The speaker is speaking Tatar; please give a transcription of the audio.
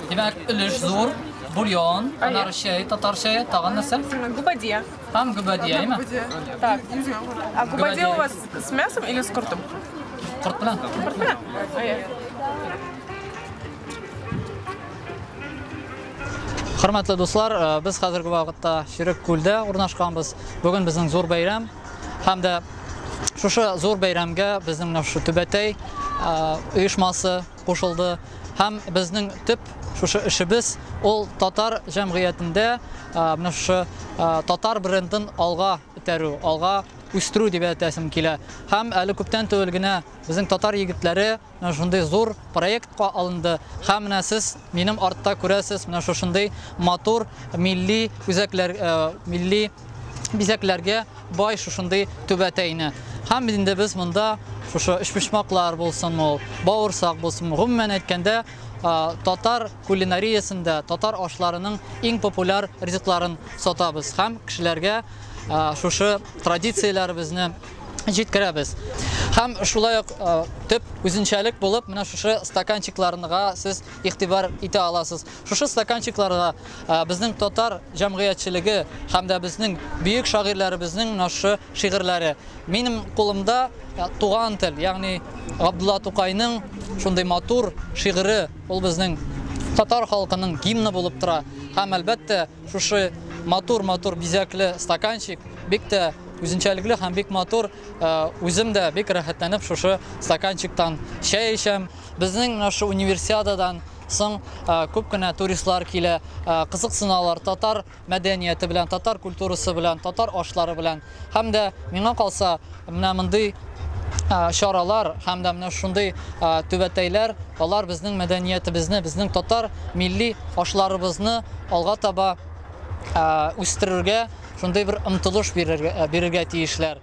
Димәк, өлеш зур, бульон, аннары чәй, татар чәе, тагын нәрсә? Губадия. Һәм гөбәдия, әйме? Так. А губадия у вас с мясом или с куртом? Корт белән. Корт белән? Әйе. Хөрмәтле дуслар, без хәзерге вакытта Чирек күлдә урнашканбыз. Бүген безнең зур бәйрәм. Һәм дә шушы зур бәйрәмгә безнең менә шушы Түбәтәй оешмасы кушылды. Һәм безнең төп шушы эшебез ул татар җәмгыятендә менә шушы татар брендын алга этәрү, алга үстерү дип әйтәсем килә. Һәм әле күптән түгел генә безнең татар егетләре менә шундый зур проектка алынды. Һәм менә сез минем артта күрәсез, менә шушындый матур милли үзәкләр, милли бизәкләргә бай шушындый түбәтәйне. Һәм инде без монда шушы өчпочмаклар булсын ул, бавырсак булсын, гомумән әйткәндә, татар кулинариясендә татар ашларының иң популяр ризыкларын сатабыз һәм кешеләргә шушы традицияләребезне җиткерәбез. Һәм шулай ук төп үзенчәлек булып менә шушы стаканчикларга сез игътибар итә аласыз. Шушы стаканчикларга безнең татар җәмгыятьчелеге һәм дә безнең бөек шагыйрьләребезнең менә шушы шигырьләре. Минем кулымда Туган тел, ягъни Габдулла Тукайның шундый матур шигыре, ул безнең татар халкының гимны булып тора. Һәм әлбәттә, шушы матур-матур бизәкле стаканчик бик тә үзенчәлекле һәм бик матур. Үзем дә бик рәхәтләнеп шушы стаканчиктан чәй эчәм. Безнең менә шушы универсиададан соң күп кенә туристлар килә, кызыксыналар татар мәдәнияте белән, татар культурасы белән, татар ашлары белән. Һәм дә миңа калса, менә мондый чаралар һәм дә менә шундый түбәтәйләр, алар безнең мәдәниятебезне, безнең татар милли ашларыбызны алга таба үстерергә шундый бер омтылыш бирергә тиешләр.